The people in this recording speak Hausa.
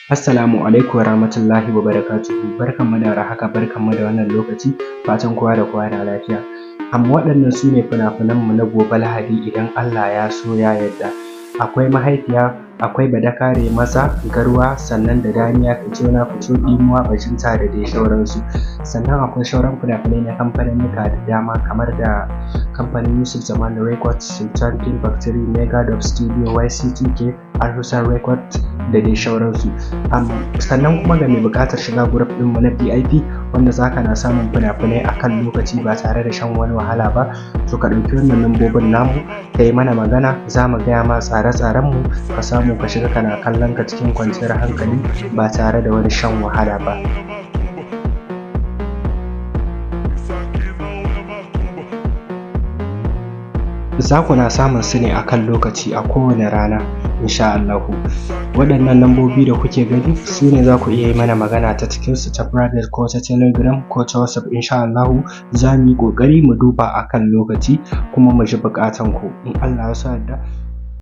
Assalamu alaikum warahmatullahi wabarakatuhu. Barkanmu da warhaka, barkanmu da wannan lokaci. Fatan kowa da kowa yana lafiya. Amma waɗannan su ne fina-finanmu na gobe Lahadi, idan Allah ya so ya yarda. Akwai Mahaifiya, akwai Badakare Maza, Garwa, sannan da Damiya, Fito Na Fito, Ɗimuwa, Bajinta da dai sauransu. Sannan akwai sauran fina-finai na kamfaninnika da dama, kamar da kamfanin Yusuf Zaman Records, Sultan Film Factory, Mega Dub Studio, YCTK, Alhussan Record da dai sauransu. Sannan kuma ga mai buƙatar shiga group ɗinmu na VIP, wanda za ka na samun fina-finai a kan lokaci ba tare da shan wani wahala ba, to ka ɗauki wannan lambobin namu ka yi mana magana, za mu gaya ma tsare-tsarenmu, ka samu ka shiga, kana kallon ka cikin kwanciyar hankali ba tare da wani shan wahala ba. Za ku na samun su ne a kan lokaci a kowane rana, insha Allahu. Waɗannan lambobi da kuke gani su ne za ku iya yi mana magana ta cikinsu, ta private ko ta Telegram ko ta WhatsApp. Insha Allahu za mu yi ƙoƙari mu duba a kan lokaci kuma mu ji buƙatan ku in Allah ya so yarda.